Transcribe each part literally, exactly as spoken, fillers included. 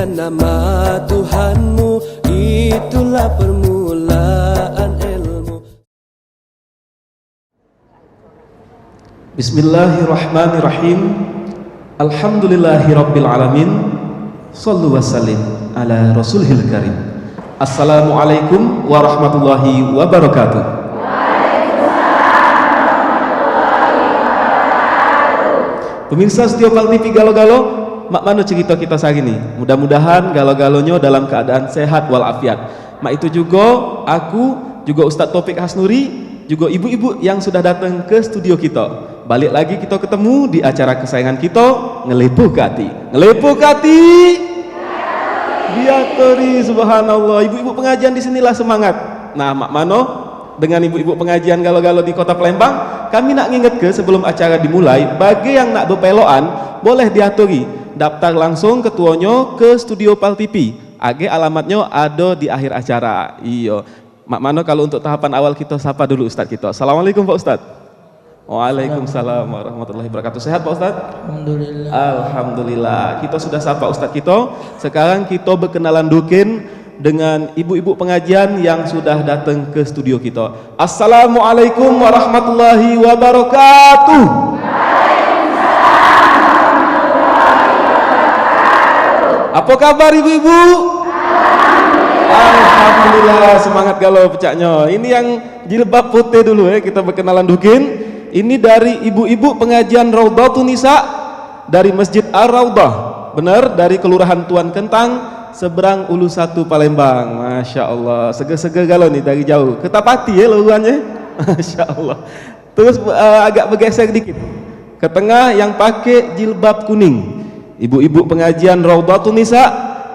Nama Tuhanmu, itulah permulaan ilmu. Bismillahirrahmanirrahim. Alhamdulillahirabbil alamin. Sallu wa sallim ala rasulihil karim. Assalamualaikum warahmatullahi wabarakatuh. Pemirsa setia Pal T V Galo-Galo, mak mano cerita kita sehari ni? Mudah-mudahan galo-galonyo dalam keadaan sehat walafiat. Mak itu jugo, aku, jugo Ustaz Taufik Hasnuri, jugo ibu-ibu yang sudah datang ke studio kita. Balik lagi kita ketemu di acara kesayangan kita, Ngelepuh ke Ati. Ngelepuh ke Ati! Diatori, subhanallah. Ibu-ibu pengajian di sinilah semangat. Nah, mak mano? Dengan ibu-ibu pengajian galo-galo di Kota Palembang, kami nak ngingetke sebelum acara dimulai, bagi yang nak bepelokan, boleh diaturi. Daftar langsung ketuonyo ke studio Pal T V. Age alamatnyo ado di akhir acara. Iyo. Mak mano kalu untuk tahapan awal kito sapa dulu ustaz kito. Assalamualaikum Pak Ustaz. Waalaikumsalam warahmatullahi wabarakatuh. Sehat Pak Ustaz? Alhamdulillah. Alhamdulillah. Kito sudah sapa ustaz kito. Sekarang kito bekenalan dukin dengan ibu-ibu pengajian yang sudah datang ke studio kito. Assalamualaikum warahmatullahi wabarakatuh. Apa kabar ibu-ibu? Alhamdulillah, semangat galo pecaknyo. Ini yang jilbab putih dulu ya, kita berkenalan dukin. Ini dari ibu-ibu pengajian Raudhatun Nisa dari Masjid Ar-Raudhah. Benar, dari Kelurahan Tuan Kentang, seberang Ulu Satu Palembang. Masya Allah, seger-seger galo ni dari jauh. Ketapati ya laguannya. Masya Allah. Terus eh, agak bergeser dikit ke tengah yang pakai jilbab kuning. Ibu-ibu pengajian Raudhatun Nisa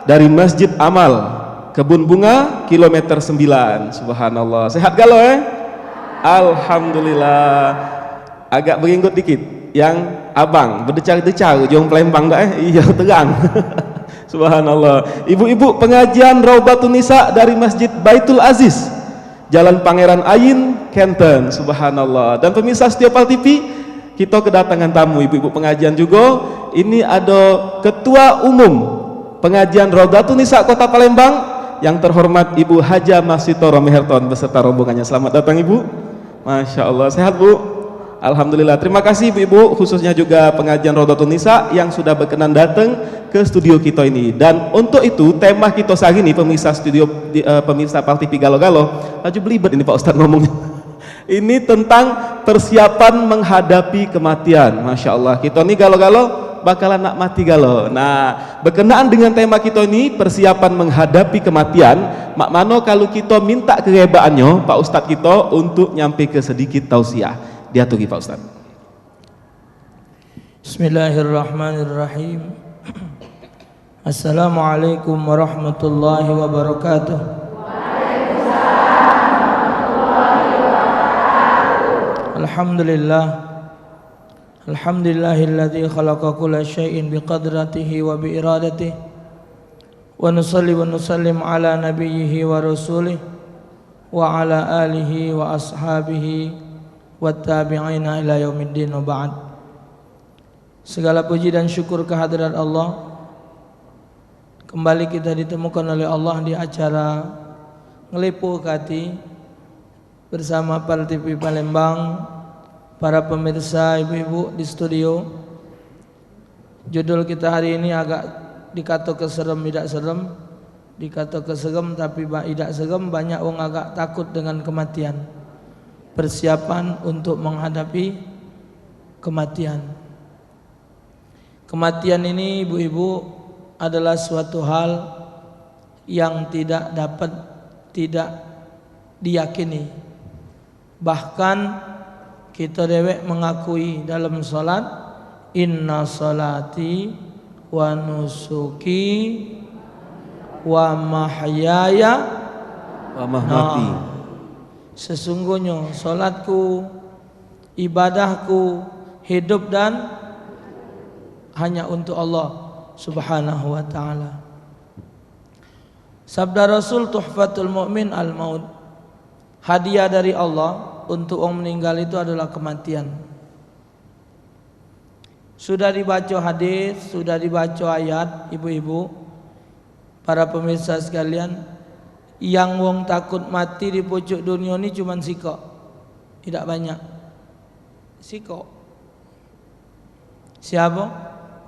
dari Masjid Amal, Kebun Bunga, kilometer sembilan. Subhanallah. Sehat galo eh? Alhamdulillah. Agak beringgut dikit. Yang abang berdecar-decar ujung Palembang dah eh? Iya terang. Subhanallah. Ibu-ibu pengajian Raudhatun Nisa dari Masjid Baitul Aziz, Jalan Pangeran Ain, Kenten. Subhanallah. Dan pemirsa setia Pal T V, kita kedatangan tamu ibu-ibu pengajian juga. Ini ada Ketua Umum Pengajian Raudhatun Nisa Kota Palembang, yang terhormat Ibu Haja Masito Romeherton beserta rombongannya. Selamat datang Ibu. Masya Allah. Sehat Bu? Alhamdulillah. Terima kasih ibu-ibu, khususnya juga pengajian Raudhatun Nisa yang sudah berkenan datang ke studio kita ini. Dan untuk itu tema kita sehari ini, pemirsa studio, di- eh, pemirsa Pal T V Galo-Galo, laju belibet ini Pak Ustaz ngomongnya. Ini tentang persiapan menghadapi kematian. Masya Allah, kita ni galo-galo bakalan nak mati galo. Nah, berkenaan dengan tema kita ni, persiapan menghadapi kematian, mak mano kalu kita minta kerebaannya Pak Ustaz kita untuk nyampai ke sedikit tausiah. Diaturi Pak Ustaz. Bismillahirrahmanirrahim. Assalamualaikum warahmatullahi wabarakatuh. Alhamdulillah. Alhamdulillahilladzi khalaqa kulla syai'in biqadratihi wa biiradatihi. Wa nusalli wa nusallim ala nabiyyihi wa rasulih wa ala alihi wa ashabihi wa tabi'ina ila yaumiddin wa ba'd. Segala puji dan syukur kehadirat Allah. Kembali kita ditemukan oleh Allah di acara Ngelepuh ke Ati bersama Pal T V Palembang, para pemirsa, ibu-ibu di studio. Judul kita hari ini agak dikatoke serem, idak serem. Dikatoke serem, tapi ba- idak serem, banyak wong agak takut dengan kematian. Persiapan untuk menghadapi kematian. Kematian ini, ibu-ibu, adalah suatu hal yang tidak dapat tidak diyakini. Bahkan kita dewek mengakui dalam salat, "Inna salati wa nusuki wa mahyaya." Wa mahmati. Nah, sesungguhnya salatku, ibadahku, hidup dan hanya untuk Allah Subhanahu wa taala. Sabda Rasul, "Tuhfatul mu'min al-maut." Hadiah dari Allah untuk orang meninggal itu adalah kematian. Sudah dibaca hadis, sudah dibaca ayat, ibu-ibu. Para pemirsa sekalian, yang wong takut mati di pucuk dunia ni cuman sikok. Tidak banyak. Sikok. Siapa?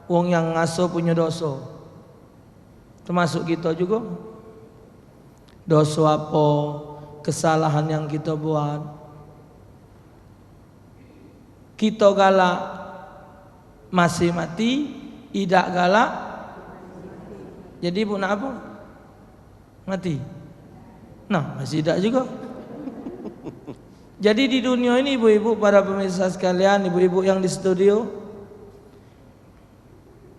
Wong yang ngaso punya dosa. Termasuk kita juga. Dosa apa? Kesalahan yang kita buat. Kita galak masih mati, idak galak. Jadi ibu nak apa? Mati. Nah, masih idak juga. Jadi di dunia ini, ibu-ibu, para pemirsa sekalian, ibu-ibu yang di studio,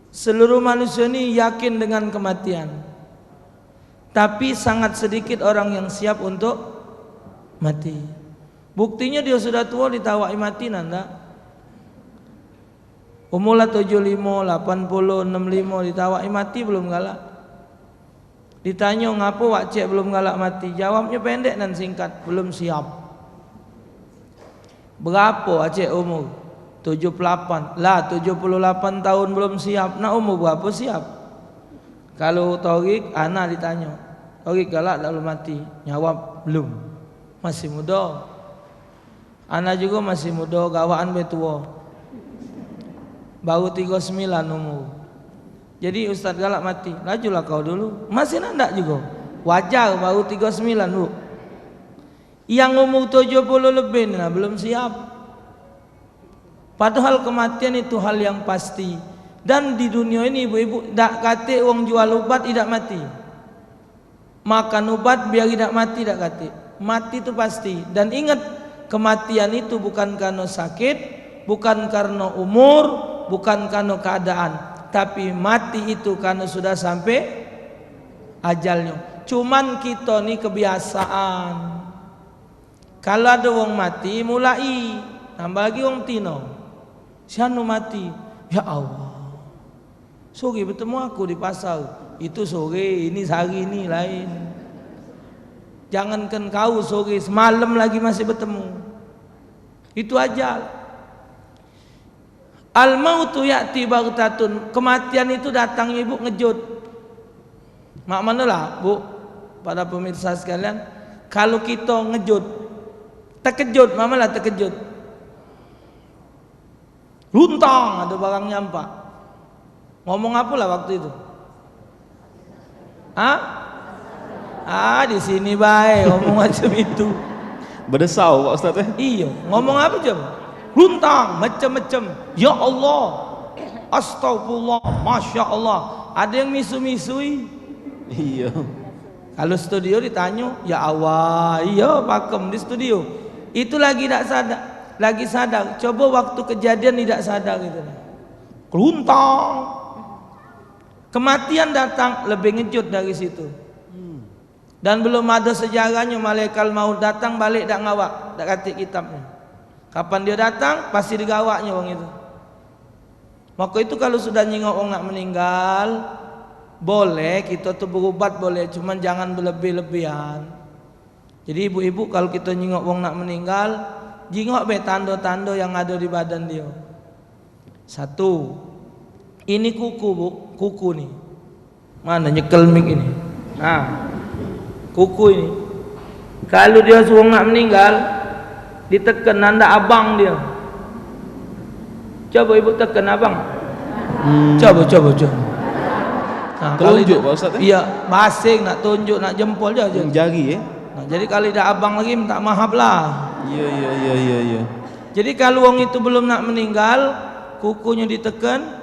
seluruh manusia ini yakin dengan kematian. Tapi sangat sedikit orang yang siap untuk mati. Buktinya dia sudah tua ditawai mati, nah ndak? Umur lah tujuh lima, lapan puluh, enam lima, ditawai mati belum galak. Ditanyo, "Ngapo wak cek belum galak mati?" Jawabnyo pendek dan singkat, "Belum siap." Berapo acek umur? Tujuh puluh lapan. Lah, tujuh puluh lapan tahun belum siap. Nak umur berapo siap? Kalu Torik, ana ditanyo, "Torik, galak dak lu mati?" Nyawab, "Belum. Masih mudo." Ana jugo masih mudo, gawakan be tuo. Baru tigo sembilan umur. Jadi ustaz galak mati, "Lajulah kau dulu." Masih nak ndak jugo. Wajar, baru tigo sembilan, Bu. Yang umur tujuh puluh lebih ni nah, belum siap. Padahal kematian itu hal yang pasti. Dan di dunia ini, ibu-ibu, dak katik wong jual ubat idak mati. Makan ubat biar idak mati, dak katik. Mati tu pasti. Dan ingat, kematian itu bukan karena sakit, bukan karena umur, bukan karena keadaan. Tapi mati itu karena sudah sampai ajalnya. Cuman kita ni kebiasaan. Kalu ado wong mati, mulai. Nambah lagi wong tino. Si anu mati. Ya Allah. Sore betemu aku di pasar. Itu sore, ini sehari, ini lain. Jangankan kau sore, semalam lagi masih betemu. Itu ajal. Al mautu ya'ti baghtatun, kematian itu datang, ibu, ngejut. Mak mano lah, Bu, para pemirsa sekalian, kalu kito ngejut, tekejut, mak mano lah tekejut. Luntang, ado barang nyampak. Ngomong apo lah waktu itu? Hah? Ah, di sini bae ngomong macam itu. Bedesau, Pak Ustaz, eh? Iyo, ngomong apo, Jam? Luntang, macam-macam. Ya Allah. Astagfirullah, Masya Allah. Ado yang misu-misui. Iyo. Kalu studio ditanyo, "Ya Allah, iyo, pakem di studio." Itu lagi dak sadar, lagi sadar. Coba waktu kejadian idak sadar gitu. Keluntang. Kematian datang lebih ngejut dari situ. Dan belum ado sejarahnyo malaikat maut datang balek dak ngawak, dak katik kitabnyo. Kapan dio datang, pasti digawaknyo wong itu. Mako itu kalu sudah nyingok wong nak meninggal, boleh kito tu berubat, boleh, cuman jangan belebih-lebihan. Jadi ibu-ibu, kalu kito nyingok wong nak meninggal, jingok be tando-tando yang ado di badan dio. Satu, ini kuku, Bu, kuku ni. Mano nyekel mik ini? Nah, kuku ini. Kalu dio suruh nak meninggal, diteken, nandak abang dio. Coba ibu teken abang. Hmm. Coba, coba, coba. Nah, kalu Telunjuk, dak, Pak Ustaz, eh? Iyo, basing, nak tunjuk, nak jempol je, je. Hmm, jari, eh? Nah, jadi kalu dak abang lagi, minta maaf lah. Iyo, iyo, iyo, iyo, iyo. Jadi kalu wong itu belum nak meninggal, kukunyo diteken,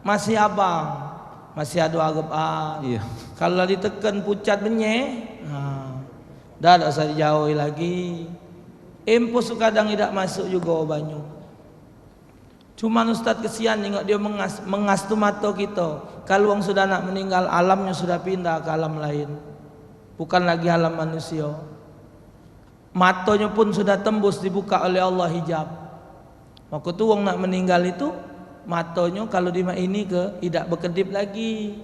masih abang, masih ado arepan. Iyo. Kalu lah diteken pucat benyeh, nah, dah dak usah dijauhi lagi. Empus tu kadang idak masuk jugo banyu. Cuman ustaz kesian nengok dio mengas, mengas tu mato kito. Kalu wong sudah nak meninggal, alamnyo sudah pindah ke alam lain. Bukan lagi alam manusio. Matonyo pun sudah tembus, dibuka oleh Allah hijab. Mako tu wong nak meninggal itu, matonyo kalu di mak ini ke idak bekedip lagi.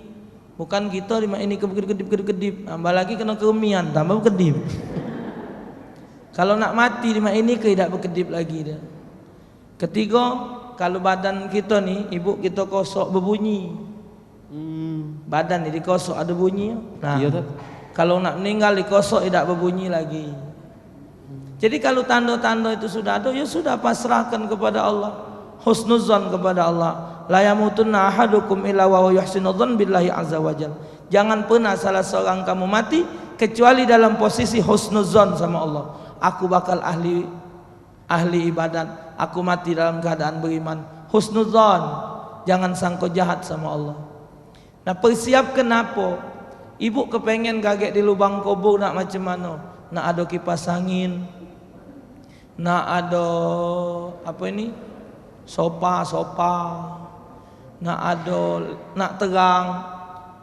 Bukan kito di mak ini ke bekedip-kedip, kedip-kedip. Tambah lagi keno kerumian, tambah bekedip. Kalu nak mati di mak ini ke idak bekedip lagi dah. Ketigo, kalu badan kito ni, ibu, kito kosok bebunyi. Hmm. Badan ni dikosok, ado bunyi. Nah, iyo, Tat. Kalu nak meninggal dikosok, idak bebunyi lagi. Jadi kalu tando-tando itu sudah ado, ya sudah, pasrahkan kepada Allah. Husnuzon kepada Allah. "La yamutunna ahadukum illa wa huwa yuhsinu dzan billahi azza wa jal." Jangan pernah salah seorang kamu mati kecuali dalam posisi husnuzon sama Allah. Aku bakal ahli, ahli ibadat. Aku mati dalam keadaan beriman. Husnuzon. Jangan sangko jahat sama Allah. Nah, persiapke napo? Ibu kepengen kagek di lubang kubur nak macam mano? Nak ado kipas angin, nak ado apo ini? Sopa, sopa. Nak ado, nak terang,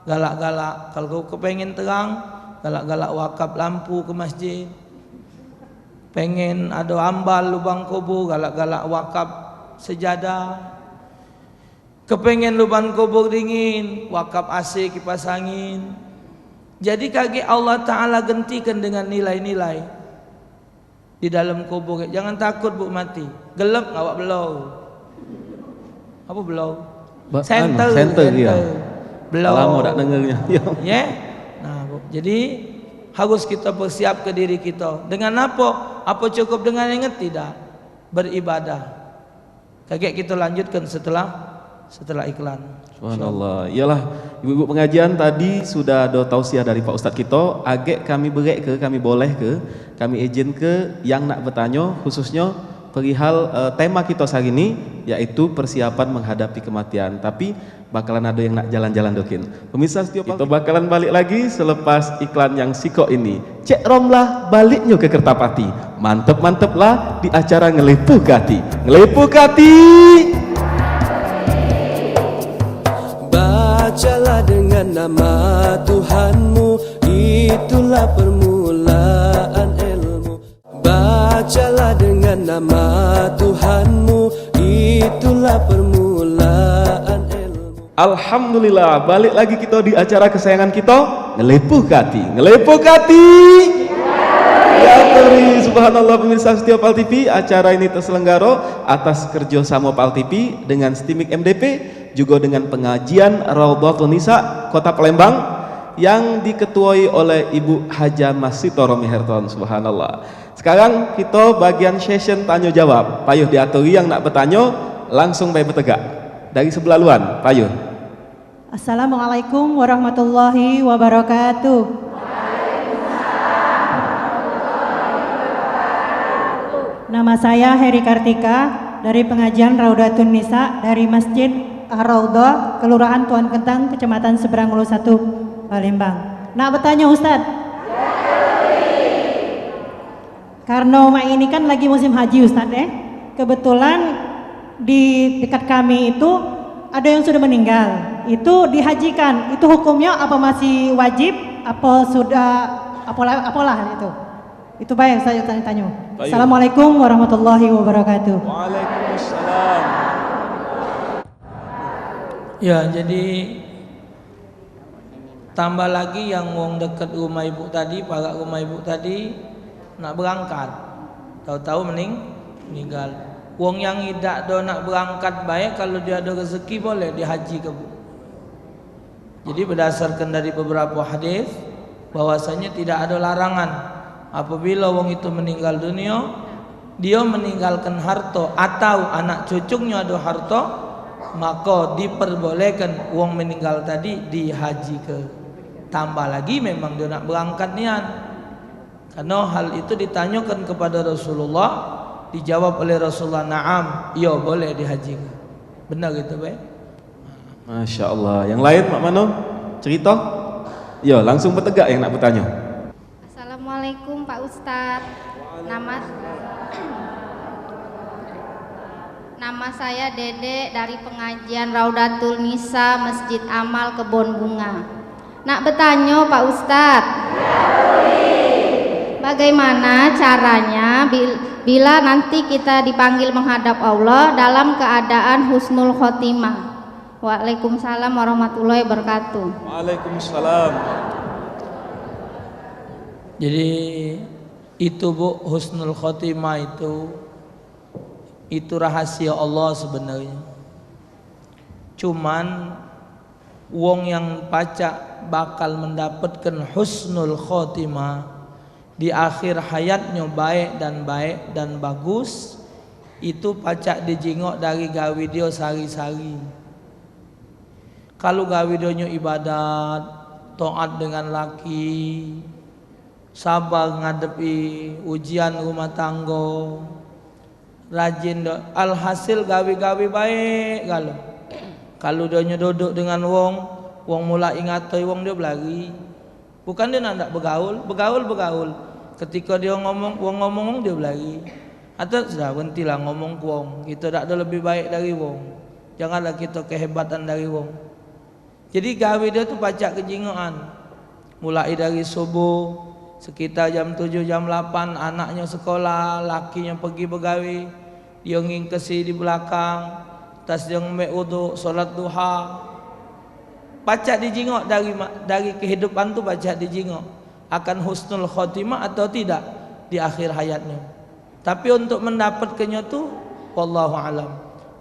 galak-galak. Kalu kepengen terang, galak-galak wakap lampu ke masjid. Pengen ado ambal lubang kubur, galak-galak wakap sejadah. Kepengen lubang kubur dingin, wakap A C, kipas angin. Jadi kagek Allah Ta'ala gentikan dengan nilai-nilai di dalam kubur. Jangan takut, Bu, mati. Gelap ngawak belau. Apo belau? Ba-, senter, anu, senter, iyo. Belau. Lamo dak dengernya. Iyo. Ye? Nah, Bu. Jadi harus kita persiapke diri kita. Dengan apo? Apo cukup dengan inget? Tidak. Beribadah. Kagek kita lanjutkan setelah, setelah iklan. Subhanallah. Iyalah, ibu-ibu pengajian tadi sudah ado tausiah dari Pak Ustadz kito, agek kami berek ke, kami boleh ke, kami izin ke yang nak bertanyo, khususnyo perihal, eh, tema kito sehari ni, yaitu persiapan menghadapi kematian. Tapi bakalan ado yang nak jalan-jalan dokin. Pemirsa setia, kito bakalan balik lagi selepas iklan yang sikok ini. Cek Romlah baliknyo ke Kertapati. Mantep-mantep lah di acara Ngelepuh ke Ati. Ngelepuh ke Ati! Bacalah dengan nama Tuhanmu, itulah permulaan ilmu. Bacalah dengan nama Tuhanmu, itulah permulaan ilmu. Alhamdulillah, balik lagi kito di acara kesayangan kito, Ngelepuh ke Ati. Ngelepuh ke Ati! Ya, sorry, subhanallah, pemirsa setia Pal T V, acara ini terselenggaro atas kerjasama Pal T V dengan Stimik M D P, juga dengan pengajian Raudhatun Nisa Kota Palembang yang diketuai oleh Ibu Hajah Masito Romi Herton. Subhanallah. Sekarang kito bagian session tanyo jawab. Payuh diaturi yang nak betanyo, langsung bae betegak. Dari sebelah luan, payuh. Assalamualaikum warahmatullahi wabarakatuh. Nama saya Heri Kartika dari pengajian Raudatun Nisa dari Masjid Ar-Raudhah, Kelurahan Tuan Kentang, Kecamatan Seberang Ulu Satu, Palembang. Nak betanyo, Ustaz? Karno mak ini kan lagi musim haji, Ustaz, eh. Kebetulan di dekat kami itu ada yang sudah meninggal. Itu dihajikan. Itu hukumnya apa masih wajib? Apa sudah, apalah, apalah itu? Itu bae saya tanya-tanya. Baik. Assalamualaikum warahmatullahi wabarakatuh. Waalaikumsalam. Ya, jadi tambah lagi yang wong deket rumah ibu tadi, parak rumah ibu tadi, nak berangkat. Tahu-tahu mening-, meninggal. Wong yang idak do nak berangkat bae, kalu dio ado rezeki boleh dihaji ke, Bu. Jadi berdasarkan dari beberapa hadis, bahwasanya tidak ada larangan apabila wong itu meninggal dunia, dia meninggalkan harta atau anak cucunya ada harta, maka diperbolehkan wong meninggal tadi dihaji ke. Tambah lagi memang dia nak berangkat nian. Karena hal itu ditanyakan kepada Rasulullah, dijawab oleh Rasulullah, "Naam, iya boleh dihaji ke." Benar gitu, baik? Masya Allah. Yang lain mak mano? Cerita? Yo, langsung betegak yang nak bertanya. Assalamualaikum, Pak Ustadz. Nama, nama saya Dedek dari pengajian Raudatul Nisa, Masjid Amal, Kebon Bunga. Nak bertanya, Pak Ustadz. Bagaimana caranya bil-, bila nanti kita dipanggil menghadap Allah dalam keadaan husnul khotimah? Waalaikumsalam warahmatullahi wabarakatuh. Waalaikumsalam. Jadi, itu, Bu, husnul khotimah itu, itu rahasia Allah sebenarnya. Cuman, Wong yang pacak bakal mendapatkan husnul khotimah di akhir hayatnyo, baik dan baik dan bagus, itu pacak dijingok dari gawe dio sehari-sehari. Kalu gawe dionyo ibadat, taat dengan laki, sabar ngadepi ujian rumah tanggo, rajin do, alhasil gawe-gawe baik galo. Kalu dionyo dodok dengan wong, wong mulai ngatoi wong, dio belari. Bukan dio nak dak begaul, begaul, begaul. Ketiko dio ngomong, wong ngomong, wong dio belari. Atau sudah, berhentilah ngomong ke wong. Kito dak ado lebih baik dari wong. Janganlah kito kehebatan dari wong. Jadi gawe dio tu pacak kejingoan. Mulai dari subuh, sekitar jam tujuh, jam lapan, anaknyo sekolah, lakinyo pergi begawe, dio ngingkesi di belakang, tas dio ngembek uduk, solat duha. Pacak dijingok dari ma-, dari kehidupan tu pacak dijingok akan husnul khotimah atau tidak di akhir hayatnyo. Tapi untuk mendapatkannyo tu, wallahu alam.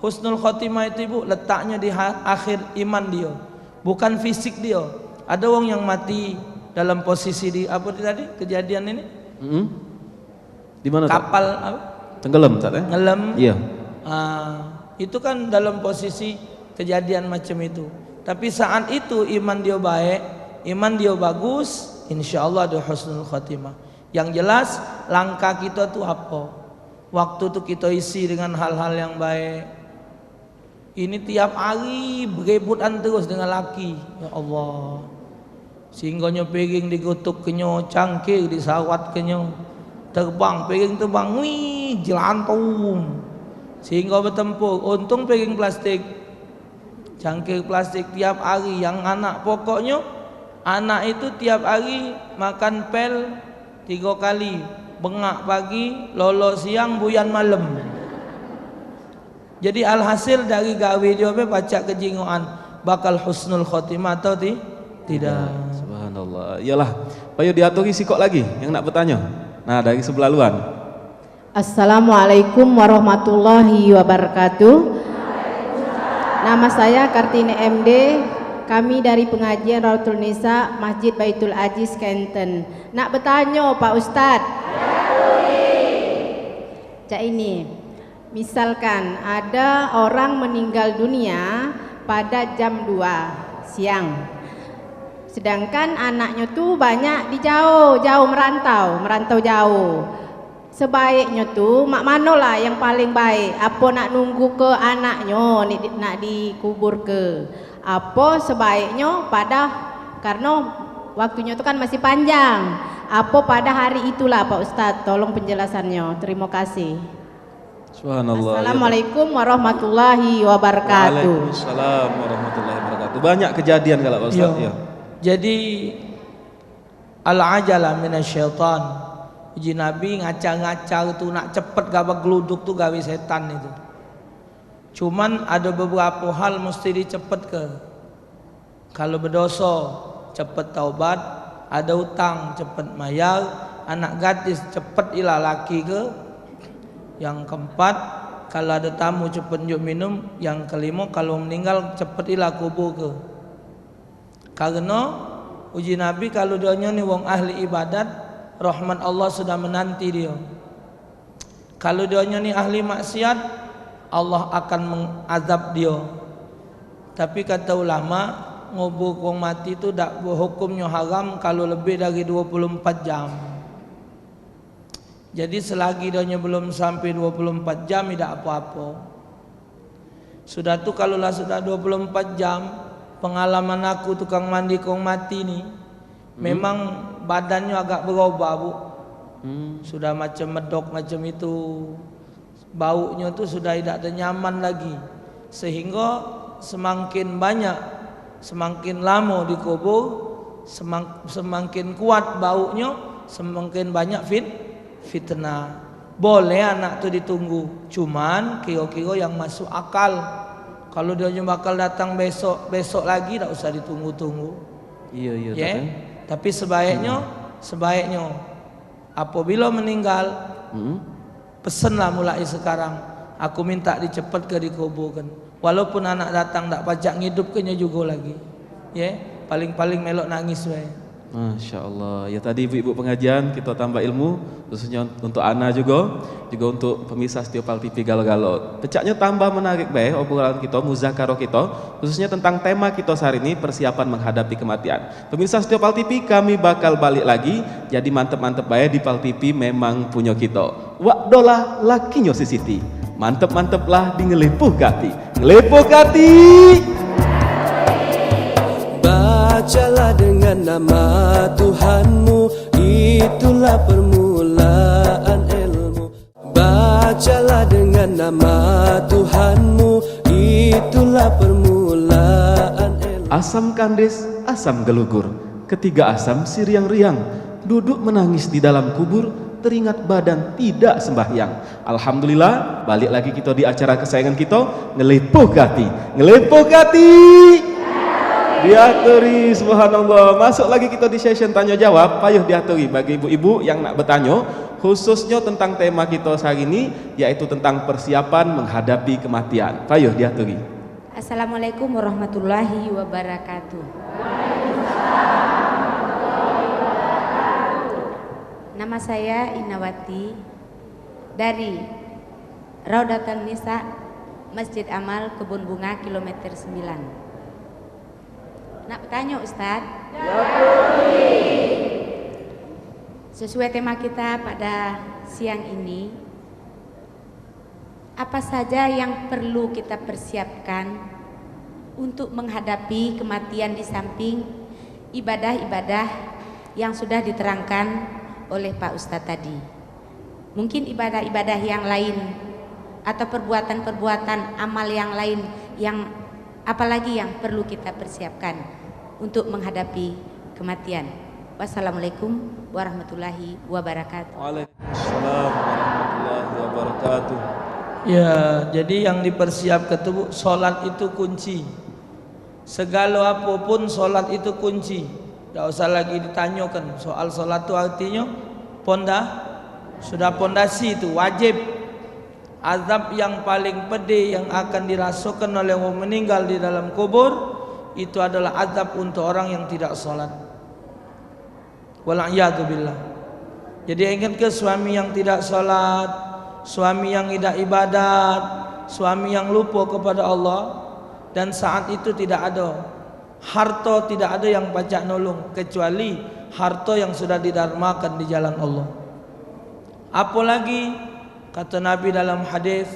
Husnul khotimah itu, Ibu, letaknyo di ha-, akhir iman dio, bukan fisik dio. Ado wong yang mati dalam posisi di, apo tu tadi, kejadian ini? Mm-mm. Di mana, Tat? Kapal, apo? Tenggelam, Tat, eh? Ngelam. Iya. Ah, itu kan dalam posisi kejadian macam itu. Tapi saat itu iman dio baik, iman dio bagus, insya Allah dio husnul khotimah. Yang jelas, langkah kito tu apo? Waktu tu kito isi dengan hal-hal yang baik. Ini tiap hari berebutan terus dengan laki. Ya Allah. Sehinggonyo piring digutukkenyo, cangkir disawatkenyo. Terbang, piring terbang, wih, jelantung. Sehinggo betempur, untung piring plastik. Cangkir plastik tiap hari. Yang anak pokoknyo, anak itu tiap hari makan pel tigo kali, bengak pagi, lolo siang, buyan malem. Jadi alhasil dari gawe dio be pacak kejingoan, bakal husnul khotimah atau ti-, tidak. Subhanallah. Iyalah, payu diaturi sikok lagi yang nak bertanya. Nah, dari sebelah luar. Assalamualaikum warahmatullahi wabarakatuh. Nama saya Kartini M D. Kami dari pengajian Rautul Nisa, Masjid Baitul Aziz, Kenten. Nak betanyo, Pak Ustaz. Cak ini, misalkan ada orang meninggal dunia pada jam dua siang. Sedangkan anaknyo tu banyak di jauh, jauh merantau, merantau jauh. Sebaiknyo tu mak mano lah yang paling baik? Apo nak nunggu ke anaknyo ni di-, nak dikubur ke? Apo sebaiknyo pada, karno waktunyo tu kan masih panjang. Apo pada hari itulah, Pak Ustaz? Tolong penjelasannyo. Terima kasih. Subhanallah. Assalamualaikum warahmatullahi wabarakatuh. Waalaikumsalam warahmatullahi wabarakatuh. Banyak kejadian kalau Pak Ustaz, iya. Jadi, al-ajalah minasyaitan. Uji Nabi ngacar-ngacar tu nak cepet gawe geluduk tu gawe setan itu. Cuman ada beberapa hal mesti dicepetke. Kalau bedoso, cepet taubat, ada utang, cepet mayar, anak gadis, cepet ilah laki ke. Yang keempat, kalau ada tamu, cepet njuk minum. Yang kelima, kalau meninggal, cepet ilah kubur ke. Kareno uji Nabi, kalu dionyo ni wong ahli ibadat, rahmat Allah sudah menanti dio. Kalu dionyo ni ahli maksiat, Allah akan mengazab dio. Tapi kata ulama, ngubur wong mati tu dak behukumnyo haram kalu lebih dari dua puluh empat jam. Jadi selagi dionyo belum sampai dua puluh empat jam, idak apo-apo. Sudah tu, kalu lah sudah dua puluh empat jam, pengalaman aku tukang mandi wong mati ni, hmm, memang badannyo agak berubah, Bu. Hmm. Sudah macam medok, macam itu. Bauknyo tu sudah idak ado nyaman lagi. Sehinggo semakin banyak, semakin lamo dikubur, semang-, semakin kuat bauknyo, semakin banyak fit-, fitnah. Boleh anak tu ditunggu, cuman kiro-kiro yang masuk akal. Kalu dionyo bakal datang besok, besok lagi, dak usah ditunggu-tunggu. Iya, iya, ye? Tapi sebaiknyo, hmm, sebaiknyo, apabila meninggal, hmm, pesenlah mulai sekarang, "Aku minta dicepetke dikuburkan." Walaupun anak datang dak pacak ngidupkenyo jugo lagi. Ye, paling-paling melok nangis bae. Masya Allah. Ya, tadi ibu-ibu pengajian kita tambah ilmu, khususnya untuk Ana juga, juga untuk pemirsa Setio Pal T V galo-galo. Pecaknya tambah menarik bae obrolan kita, muzakarah kita, khususnya tentang tema kita sehari ini, persiapan menghadapi kematian. Pemirsa Setio Pal T V, kami bakal balik lagi, jadi mantep-mantep bae di Pal T V memang punyo kita. Wak Dola lakinyo si Siti. Mantep-mantep lah di Ngelepoh Kati. Ngelepoh Kati. Bacalah dengan nama Tuhanmu, itulah permulaan ilmu. Bacalah dengan nama Tuhanmu, itulah permulaan ilmu. Asam kandis, asam gelugur, ketiga asam siriang-riang, duduk menangis di dalam kubur, teringat badan tidak sembahyang. Alhamdulillah, balik lagi kita di acara kesayangan kita, Ngelepoh Kati. Ngelepoh Kati. Diaturi, subhanallah. Masuk lagi kita di session tanya jawab, payuh diaturi bagi ibu-ibu yang nak bertanya, khususnya tentang tema kita sehari ini, yaitu tentang persiapan menghadapi kematian. Payuh diaturi. Assalamualaikum warahmatullahi wabarakatuh. Nama saya Inawati dari Raudatul Nisa, Masjid Amal, Kebun Bunga, kilometer sembilan. Nak bertanya, Ustaz? Sesuai tema kita pada siang ini, apa saja yang perlu kita persiapkan untuk menghadapi kematian di samping ibadah-ibadah yang sudah diterangkan oleh Pak Ustadz tadi? Mungkin ibadah-ibadah yang lain atau perbuatan-perbuatan amal yang lain yang apalagi yang perlu kita persiapkan untuk menghadapi kematian. Wassalamualaikum warahmatullahi wabarakatuh. Waalaikumsalam warahmatullahi wabarakatuh. Ya, jadi yang dipersiapkan tu, Bu, solat itu kunci. Segalo apo pun solat itu kunci. Dak usah lagi ditanyakan. Soal solat tu artinyo ponda-, sudah pondasi tu, wajib. Azab yang paling pedih yang akan dirasakan oleh orang meninggal di dalam kubur, itu adalah azab untuk orang yang tidak salat. Wal iyadzu billah. Jadi, ingat ke suami yang tidak salat, suami yang tidak ibadat, suami yang lupa kepada Allah, dan saat itu tidak ada harta, tidak ada yang pacak nolong kecuali harta yang sudah didarmakan di jalan Allah. Apalagi kata Nabi dalam hadis,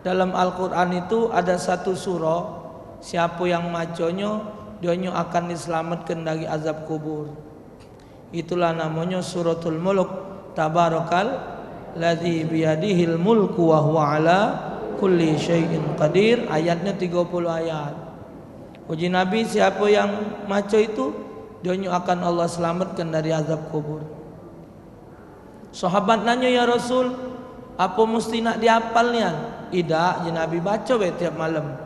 dalam Al-Quran itu ada satu surah, siapa yang maconyo, dionyo akan diselamatkan dari azab kubur. Itulah namonyo Suratul Mulk. Tabarakal ladzi biyadihil mulku wa huwa ala kulli syai'in qadir. Ayatnya tiga puluh ayat. Uji Nabi, siapa yang maco itu, dionyo akan Allah selamatkan dari azab kubur. Sahabat nanyo, "Ya Rasul, apa mesti nak diapal nian?" "Idak," je Nabi, "baco be tiap malam."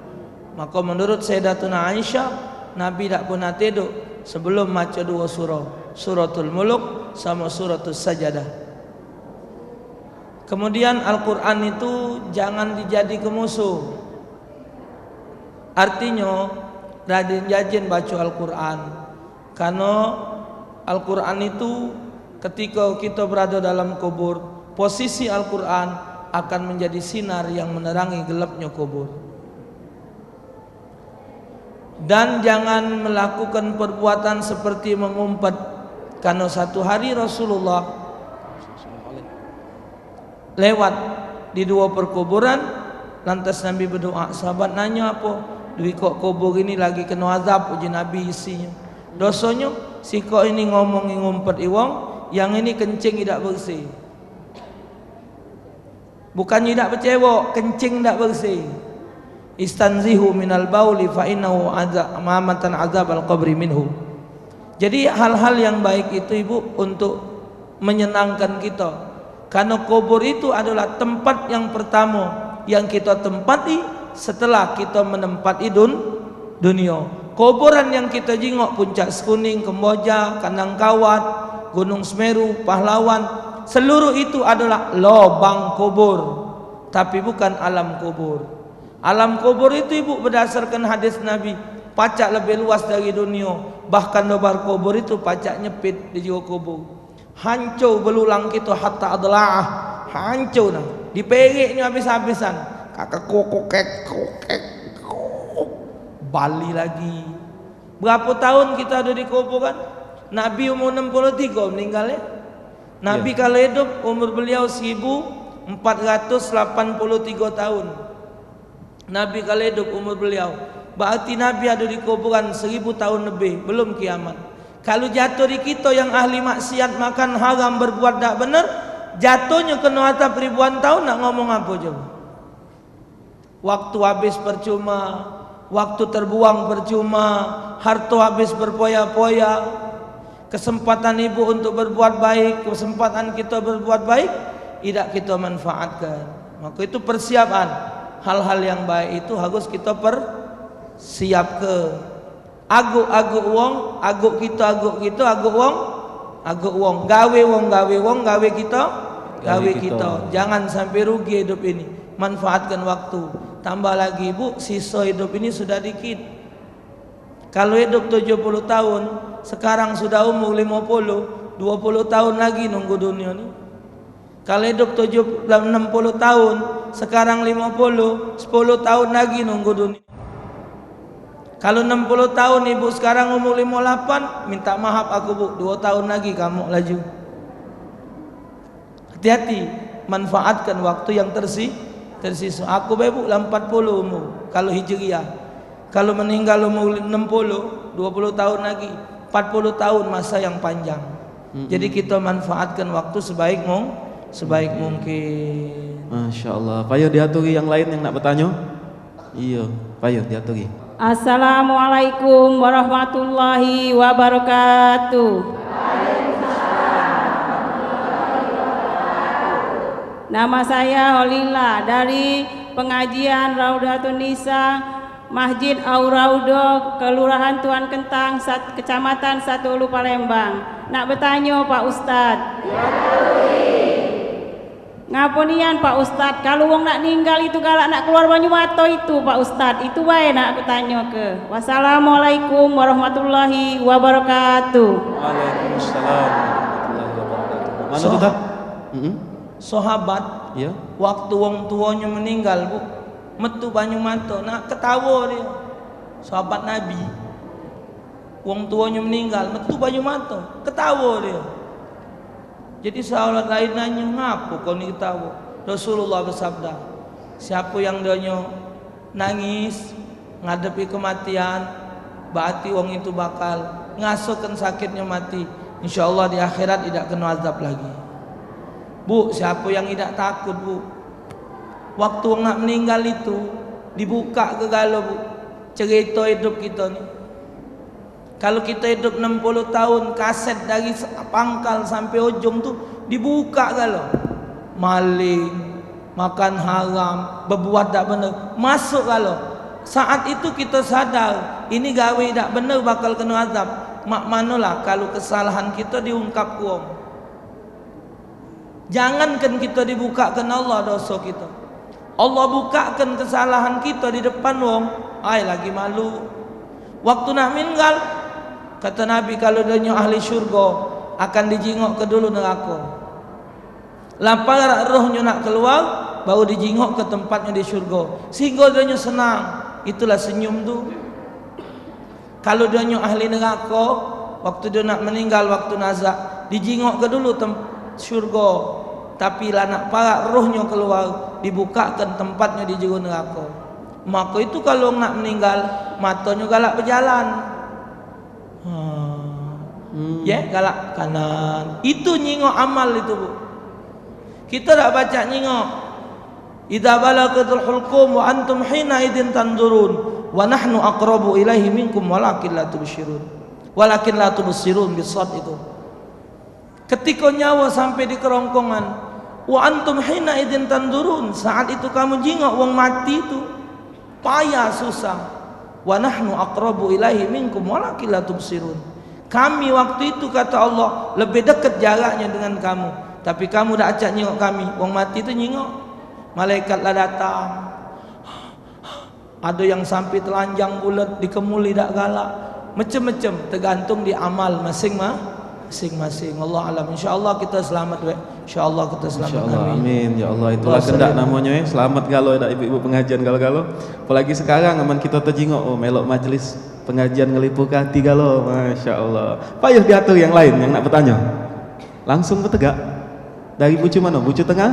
Maka menurut Sayyidatuna Aisyah, Nabi dak pernah tiduk sebelum maco duo surah, Suratul Mulk sama Suratul Sajadah. Kemudian Al-Quran itu jangan dijadike musuh. Artinyo, rajin-rajin baco Al-Quran. Karena Al-Quran itu, ketika kita berada dalam kubur, posisi Al-Quran akan menjadi sinar yang menerangi gelapnya kubur. Dan jangan melakukan perbuatan seperti mengumpet, karena satu hari Rasulullah lewat di dua perkuburan, lantas Nabi berdoa. Sahabat nanyo, "Apa? Duikok kubur ini lagi kena azab," uji Nabi isinyo. "Dosonyo, sikok ini ngomongi ngumpet iwong, yang ini kencing idak bersih." Bukan idak becewok, kencing idak bersih. "Istanzihu minal bauli fa innahu aza-, amamatan azabal qabri minhu." Jadi, hal-hal yang baik itu, Ibu, untuk menyenangkan kita. Karena kubur itu adalah tempat yang pertama yang kita tempati setelah kita menempati dun-, dunia. Kuburan yang kita jingok, Puncak Sekuning, Kemboja, Kandang Kawat, Gunung Semeru, Pahlawan, seluruh itu adalah lobang kubur, tapi bukan alam kubur. Alam kubur itu, Ibu, berdasarkan hadis Nabi, Pacak lebih luas dari dunio. Bahkan lobang kubur itu pacak nyepit di jero kubur. Hancur belulang kito hatta adla'ah. Hancur nah. Dipereknyo habis-habisan. Kakek kokok kek kokek. Bali lagi. Berapo taun kito ado di kuburan? Nabi umur enam puluh tigo meninggal, ya. Nabi, ya, kalu idup, umur beliau seribu empat ratus lapan puluh tigo taun. Nabi kalu idup umur beliau, berarti Nabi ado di kuburan seribu taun lebih, belum kiamat. Kalu jatuh di kito yang ahli maksiat, makan haram, berbuat dak bener, jatuhnyo keno azab ribuan taun, nak ngomong apo coba? Waktu habis percuma, waktu terbuang percuma, harto habis berpoya-poya. Kesempatan ibu untuk berbuat baik, kesempatan kito berbuat baik, idak kito manfaatkan. Maka itu persiapan. Hal-hal yang baik itu harus kito persiapke. Aguk-aguk wong, aguk kito, aguk kito, aguk wong, aguk wong. Gawe wong, gawe wong, gawe kito, gawe kito. Jangan sampe rugi idup ini. Manfaatkan waktu. Tambah lagi, Bu, siso idup ini sudah dikit. Kalu idup tujuh puluh taun, sekarang sudah umur limo puluh, duo puluh taun lagi nunggu dunio ni. Kalu idup tujuh, enam puluh taun, sekarang limo puluh, sepuluh taun lagi nunggu dunio. Kalu enam puluh taun, ibu sekarang umur limo lapan, minta maaf aku, Bu, duo taun lagi kamu laju. Hati-hati, manfaatkan waktu yang tersi-, tersisa. Aku be, Bu, lah empat puluh umur, kalu hijriah. Kalu meninggal umur enam puluh, duo puluh taun lagi, empat puluh taun masa yang panjang. Mm-mm. Jadi, kito manfaatkan waktu sebaik mung-, sebaik mungkin. Masya Allah. Payo diaturi yang lain yang nak bertanyo. Iyo, payo diaturi. Assalamualaikum warahmatullahi wabarakatuh. Nama saya Holila dari pengajian Raudatun Nisa, Masjid Auraudo, Kelurahan Tuan Kentang, Sat-, Kecamatan Satu Ulu, Palembang. Nak betanyo, Pak Ustadz. Ngapo nian, Pak Ustadz, kalu wong nak ninggal itu galak nak keluar banyu mato itu, Pak Ustadz? Itu bae nak aku tanyoke. Wassalamualaikum warahmatullahi wabarakatuh. Waalaikumsalam warahmatullahi wabarakatuh. Mano tu, Kak? Mm-mm. Sahabat, iyo, waktu wong tuonyo meninggal, Bu, metu banyu mato, nak ketawo dio. Sahabat Nabi, wong tuonyo meninggal, metu banyu mato, ketawo dio. Jadi sahabat lain nanyo, "Ngapo kau ni ketawo?" Rasulullah bersabda, "Siapo yang dionyo nangis ngadepi kematian, berarti wong itu bakal ngasokan sakitnyo mati. Insya Allah di akhirat idak keno azab lagi." Bu, siapo yang idak takut, Bu? Waktu wong nak meninggal itu, dibuka ke galo, Bu, cerito idup kito ni. Kalu kito idup enam puluh taun, kaset dari s-, pangkal sampe ujung tu dibuka galo. Maling, makan haram, bebuat dak bener, masuk galo. Saat itu kito sadar, ini gawe dak bener bakal keno azab. Mak manolah kalu kesalahan kito diungkap ke wong. Jangankan kito dibukakan Allah doso kito. Allah bukakan kesalahan kito di depan wong, ai lagi malu. Waktu nak meninggal, kato Nabi, kalu dionyo ahli syurga, akan dijingok ke dulu nerako. Lah parak rohnyo nak keluar, baru dijingok ke tempatnyo di syurga. Sehingga dionyo senang. Itulah senyum tu. Kalu dionyo ahli nerako, waktu dio nak meninggal, waktu nazak, dijingok ke dulu tem-, syurga. Tapi lah nak parak rohnyo keluar, dibukakan tempatnyo di jero nerako. Mako itu kalu wong nak meninggal, matonyo galak bejalan. Ha. Hmm. Ye, galak kanan. Itu nyingok amal itu, Bu. Kito dak pacak nyingok. "Idza balagatil hulqum wa antum hina idzin tanzurun, wa nahnu aqrabu ilaihi minkum walakin la tubsyirun." Walakin la tubsirun, bisad itu. Ketiko nyawo sampe di kerongkongan, "Wa antum hina idzin tanzurun," saat itu kamu jingok wong mati itu. Payah susah. "Wa nahnu aqrabu ilaihi minkum walakin la tubsirun." Kami waktu itu, kata Allah, lebih dekat jaraknya dengan kamu. Tapi kamu dak acak nyingok kami. Wong mati tu nyingok. Malaikat lah datang. Ado yang sampe telanjang bulet, dikemuli dak galak. Mecem-mecem, tergantung di amal masing-ma-, masing-masing. Allah alam. Insyaallah kita selamat, wek. Insyaallah kita selamat. Insyaallah, amin. Amin. Ya Allah, itulah Allah kendak sering. Namonyo, eh. Selamat galo dak ibu-ibu pengajian galo-galo. Apalagi sekarang aman kita tejingok, oh, melok majlis pengajian ngelipuh hati galo. Masya Allah. Payuh diatur yang lain yang nak bertanya. Langsung betegak. Dari bucu mano? Bucu tengah?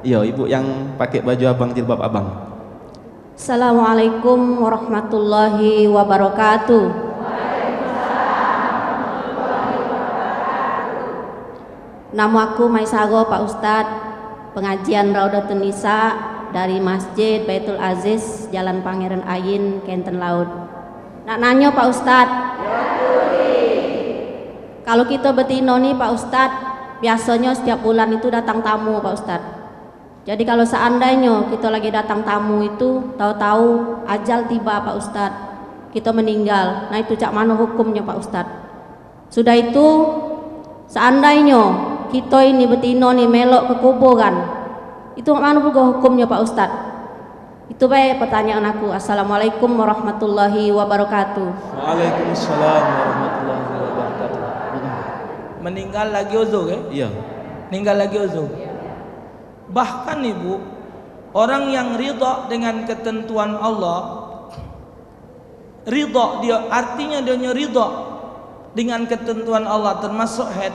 Iyo, ibu yang pakai baju abang, jilbab abang. Assalamualaikum warahmatullahi wabarakatuh. Namo aku Maisaro, Pak Ustad. Pengajian Raudatul Nisa dari Masjid Baitul Aziz, Jalan Pangeran Ayin, Kenten Laut. Nak nanyo, Pak Ustad. Kalu kito betino ni, Pak Ustad, biasonyo setiap bulan itu datang tamu, Pak Ustad. Jadi, kalu seandainyo kito lagi datang tamu itu, tau-tau ajal tiba, Pak Ustad, kito meninggal. Nah, itu cak mano hukumnyo, Pak Ustad? Sudah itu, seandainyo kito ini betino ni melok ke kuburan, itu cak mano pulo hukumnyo, Pak Ustad? Itu bae pertanyaan aku. Assalamualaikum warahmatullahi wabarakatuh. Waalaikumsalam warahmatullahi wabarakatuh. Meninggal lagi uzur, eh? Iya. Meninggal lagi uzur. Bahkan, Ibu, orang yang ridha dengan ketentuan Allah, ridha dia, artinya dia ridha dengan ketentuan Allah, termasuk haid,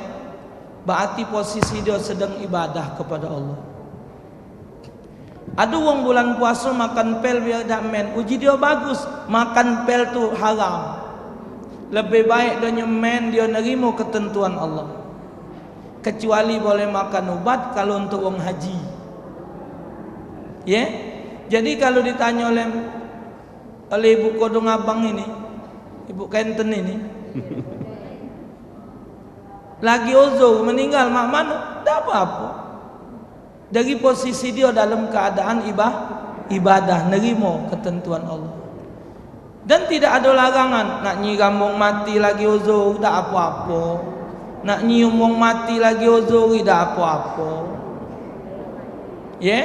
berarti posisi dia sedang ibadah kepada Allah. Ado wong bulan puaso makan pel biar dak men, uji dia bagus, makan pel tu haram. Lebih baik dia nyemen, dia nerimo ketentuan Allah. Kecuali boleh makan ubat kalau untuk wong haji. Ye? Jadi kalau ditanyo oleh, oleh ibu kodong abang ini, ibu kenten ini, lagi uzur meninggal mak manuk, dak apa-apa. Dari posisi dia dalam keadaan iba-, ibadah, nerimo ketentuan Allah. Dan tidak ada larangan, nak nyiram wong mati lagi uzur, dak apa-apa. Nak nyium wong mati lagi uzur, dak apa-apa. Ye,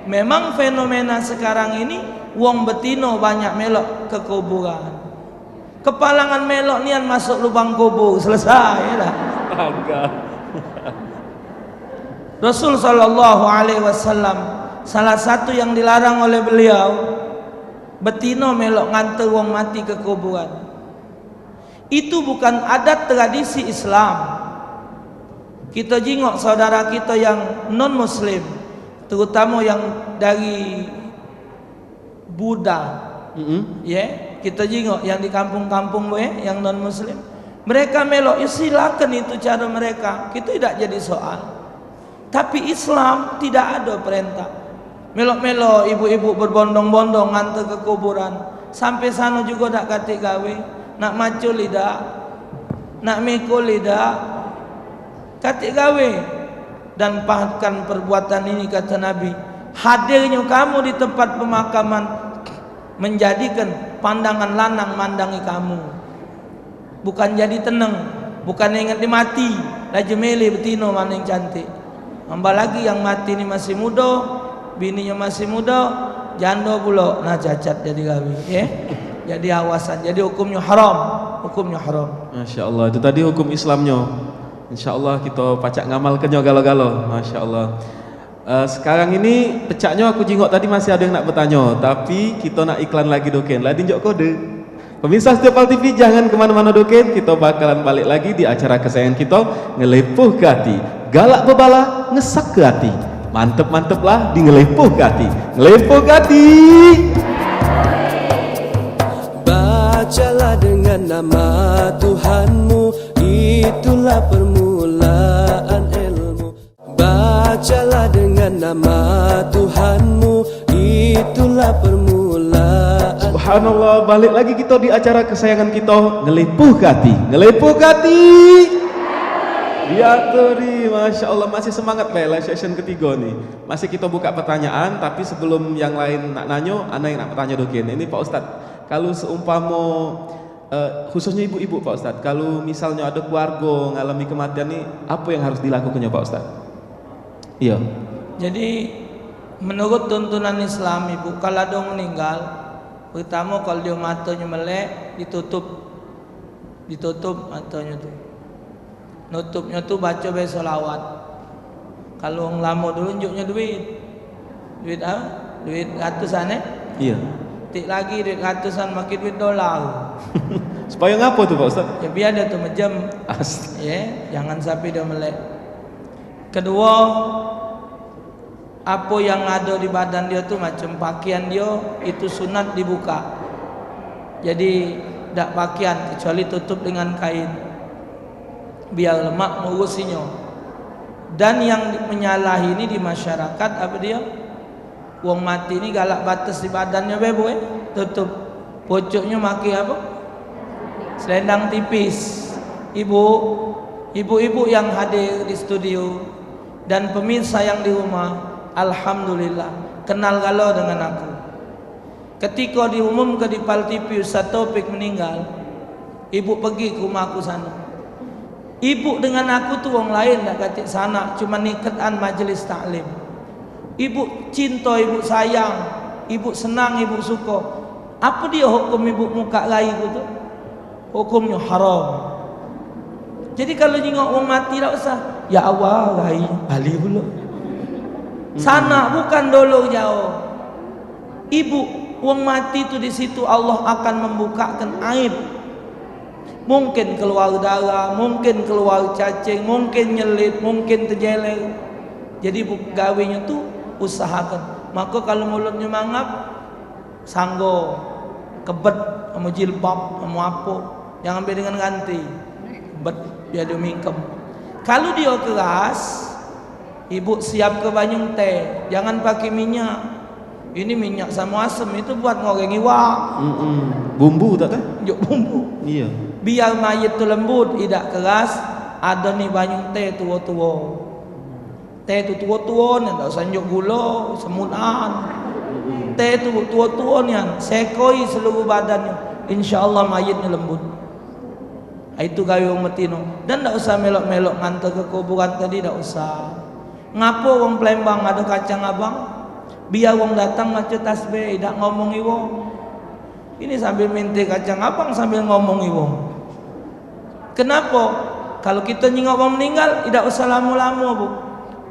memang fenomena sekarang ini, wong betino banyak melok ke kuburan. Kepalangan melok nian masuk lubang kubur, selesai dah. Astaga. Rasul sallallahu alaihi wasallam, salah satu yang dilarang oleh beliau, betino melok nganter wong mati ke kuburan. Itu bukan adat tradisi Islam. Kita jingok saudara kita yang non muslim, terutama yang dari Buddha. Mm-mm. Ye, kita jingok yang di kampung-kampung, ye, yang non muslim. Mereka melok, ya silakan, itu cara mereka. Kita tidak jadi soal. Tapi Islam tidak ada perintah. Melok-melok ibu-ibu berbondong-bondong ngantar ke kuburan. Sampai sana juga dak katik gawe. Nak macul idak. Nak mikul idak. Katik gawe. Dan bahkan perbuatan ini, kata Nabi, hadirnya kamu di tempat pemakaman menjadikan pandangan lanang mandangi kamu. Bukan jadi teneng, bukan inget di mati, laju milih betino maning cantik. Tambah lagi yang mati ni masih muda, bininyo masih muda, jando pulo, nah cacat jadi gawe, ye. Jadi awasan, jadi hukumnyo haram, hukumnyo haram. Masya Allah, itu tadi hukum Islamnyo. Insya Allah kita pacak ngamalkennyo galo-galo. Masya Allah. Eh, sekarang ini pecaknyo aku jingok tadi masih ada yang nak bertanya, tapi kita nak iklan lagi doken. Lah dinjok kode. Pemirsa setia Pal T V, jangan kemana-mana doken, kita bakalan balik lagi di acara kesayangan kita, Ngelepuh ke Hati. Galak bebala, ngesak ke hati. Mantep-mantep lah di Ngelepuh ke Hati. Ngelepuh ke Hati. Bacalah dengan nama Tuhanmu, itulah permulaan ilmu. Bacalah dengan nama Tuhanmu, itulah permulaan. Subhanallah, balik lagi kita di acara kesayangan kita, Ngelepuh ke Hati. Ngelepuh ke Hati. Diaturi, Masya Allah, masih semangat bae live session ketiga ni. Masih kita buka pertanyaan, tapi sebelum yang lain nak nanyo, ana yang nak bertanya doken. Ini Pak Ustadz, kalau seumpama Eh, khususnyo ibu-ibu, Pak Ustadz, kalu misalnyo ado keluargo ngalami kematian ni, apo yang harus dilakukannyo, Pak Ustadz? Iyo. Jadi, menurut tuntunan Islam, Ibu, kalu ado meninggal, Pertamo, kalu dio matonyo melek, ditutup. Ditutup matonyo tu. Nutupnyo tu baco be solawat. Kalu wong lamo dulu njuknyo duit. Duit apo? Duit ratusan, eh? Iyo. Tik lagi duit ratusan, makin duit dolar. Supayo ngapo tu, Pak Ustaz? Yo, biar dio tu mejem. Ast- Ye, jangan sampe dio melek. Keduo, apo yang ado di badan dio tu, macam pakean dio, itu sunat dibuka. Jadi, dak pakean, kecuali tutup dengan kain. Biar lemak ngurusinyo. Dan yang menyalahi ni di masyarakat, apo dio? Wong mati ni galak bates di badannyo be, Bu, eh? Tutup. Pucuknyo make apo? Selendang tipis. Ibu, ibu-ibu yang hadir di studio, dan pemirsa yang di rumah, alhamdulillah, kenal galo dengan aku. Ketiko diumumke di Pal T V Ustaz Taufik meninggal, ibu pegi ke rumah aku sano. Ibu dengan aku tu wong laen, dak katik sanak, cuman iketan majelis taklim. Ibu cinto, ibu sayang, ibu senang, ibu suko. Apo dio hukum ibu mukak rai ku tu? Hukumnyo haram. Jadi kalu nyingok wong mati dak usah, "Ya Allah, rai," bali pulo. Sanak bukan dolo jauh. Ibu, wong mati tu di situ Allah akan membukakan aib. Mungkin keluar darah, mungkin keluar cacing, mungkin nyelit, mungkin tejeler. Jadi bu-, gawenyo tu usahakan. Mako kalu mulutnyo mangap, sanggo, kebet, amo jilbab, amo apo, jangan be dengan ganti. Kebet, biar dio mingkem. Kalu dio keras, ibu siapke banyu teh, jangan pakai minyak. Ini minyak samo asem, itu buat ngoreng iwak. Mm-mm. Bumbu tak teh? Njuk bumbu. Iyo. Biar mayit tu lembut, idak keras, ado ni banyu teh tuo-tuo. Teh tu tuo-tuo nian, dak usah njuk gulo, semutan. Teh tu tuo-tuo nian, sekoi seluruh badannyo. Insya Allah mayitnyo lembut. Itu gawe wong betino. Dan dak usah melok-melok ngantar ke kuburan tadi, dak usah. Ngapo wong Palembang ado kacang abang? Biar wong datang maco tasbih, dak ngomongi wong. Ini sambil minte kacang abang, sambil ngomongi wong. Kenapo? Kalu kito nyingok wong meninggal, idak usah lamo-lamo, Bu.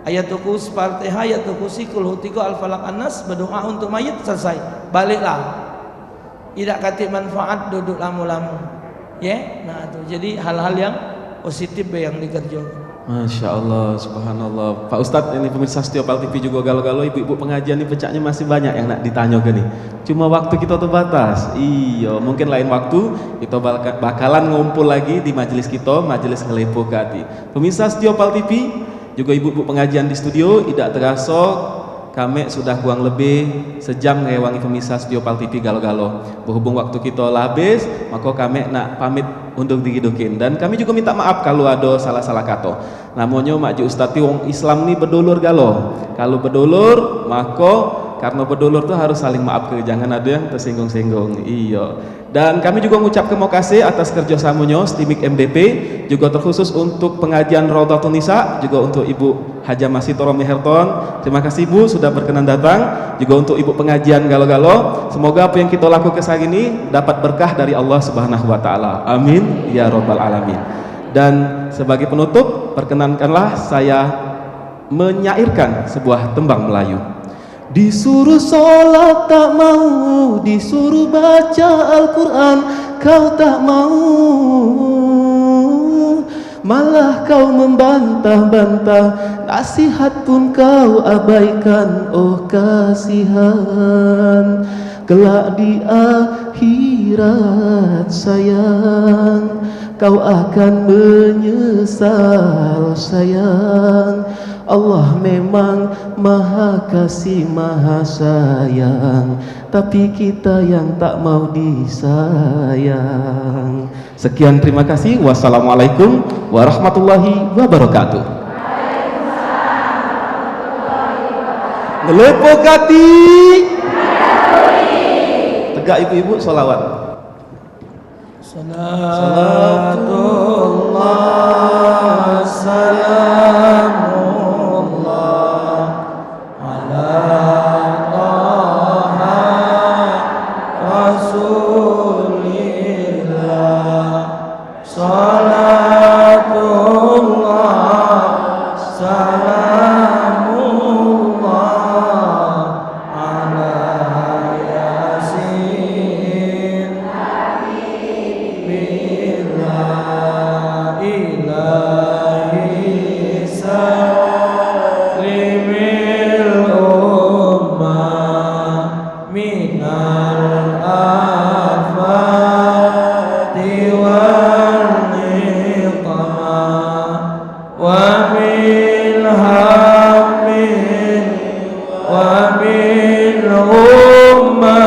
Ayatul Kursi, Fatihah, Ayatul Kursi, Qul Hu tigo, Al-Falaq, An-Nas, berdoa untuk mayit, selesai. Baliklah. Idak katik manfaat duduk lamo-lamo. Ye? Nah, tu. Jadi hal-hal yang positif be yang dikerjo. Masya Allah, subhanallah. Pak Ustadz, ini pemirsa setia Pal T V juga galo-galo, ibu-ibu pengajian ni pecaknyo masih banyak yang nak ditanyo ke ni. Cuma waktu kita terbatas. Iyo, mungkin lain waktu kita balka-, bakalan ngumpul lagi di majelis kita, majelis Ngelepoke Ati. Pemirsa setia Pal T V, juga ibu-ibu pengajian di studio, idak teraso kamek sudah kurang lebih sejam ngerewangi pemirsa setia Pal T V galo-galo. Berhubung waktu kita lah habis, maka kamek nak pamit undur diri dukin. Dan kami juga minta maaf kalu ado salah-salah kato. Namonyo Mak Ju Ustaz ti wong Islam ni bedulur galo. Kalu bedulur, maka karno bedulur tu harus saling maaf ke, jangan ado yang tersinggung-singgung. Iyo. Dan kami juga ngucap terima kasih atas kerjasamonyo Stimik M D P, juga terkhusus untuk pengajian Raudhatun Nisa, juga untuk Ibu Hajah Masitoro Meherton. Terima kasih, Bu, sudah berkenan datang. Juga untuk Ibu pengajian galo-galo. Semoga apa yang kita lakukan sehari ini dapat berkah dari Allah Subhanahu wa Ta'ala. Amin ya Rabbal Alamin. Dan sebagai penutup, perkenankanlah saya menyairkan sebuah tembang Melayu. Disuruh sholat tak mau, disuruh baca Al-Quran kau tak mau. Malah kau membantah-bantah, nasihat pun kau abaikan, oh kasihan. Kelak di akhirat sayang, kau akan menyesal sayang. Allah memang maha kasih, maha sayang, tapi kita yang tak mau disayang. Sekian, terima kasih. Wassalamualaikum warahmatullahi wabarakatuh. Ngelepoke ati. Tegak ibu-ibu, sholawat. Salatullah, salamullah ala Taha Allahumma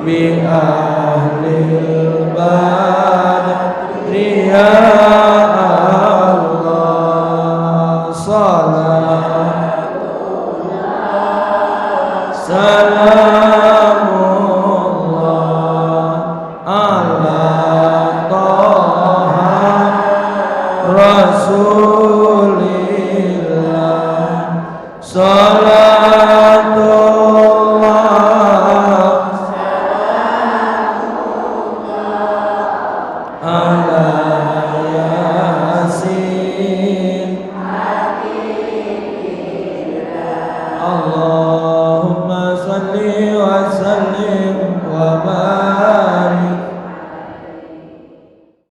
bi ahlil badri ya Allah. Salatullah, salamullah ala Taha Rasulillah. Salatullah ala Yasin. Allahumma salli wa sallim wa barik